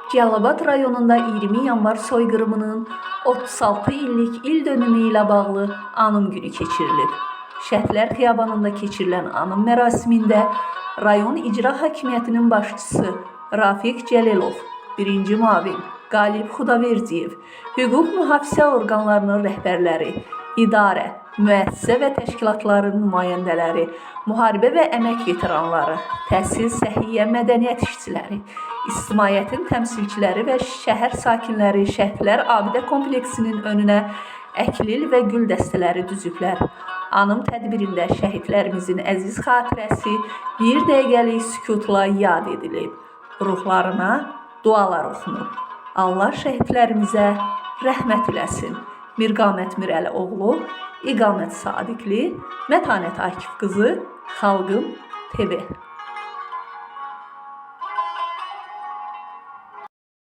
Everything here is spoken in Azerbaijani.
Cəlilabad rayonunda 20 yanvar soyqırımının 36 illik il dönümü ilə bağlı anım günü keçirilib. Şəhidlər Xiyabanında keçirilən anım mərasimində rayon icra hakimiyyətinin başçısı Rafiq Cəlilov, birinci müavin Qalib Xudaverdiyev, hüquq mühafizə orqanlarının rəhbərləri, idarə, müəssisə və təşkilatların nümayəndələri, müharibə və əmək veteranları, təhsil, səhiyyə, mədəniyyət işçiləri, ictimaiyyətin təmsilçiləri və şəhər sakinləri Şəhidlər Abidə kompleksinin önünə əklil və gül dəstələri düzüblər. Anım tədbirində şəhidlərimizin əziz xatirəsi bir dəqiqəlik sükutla yad edilib. Ruhlarına dualar oxunub. Allah şəhidlərimizə rəhmət eləsin. Mirqamət Mirəli oğlu, İqamət Sadiqli, Mətanət Akif qızı, Xalqım TV.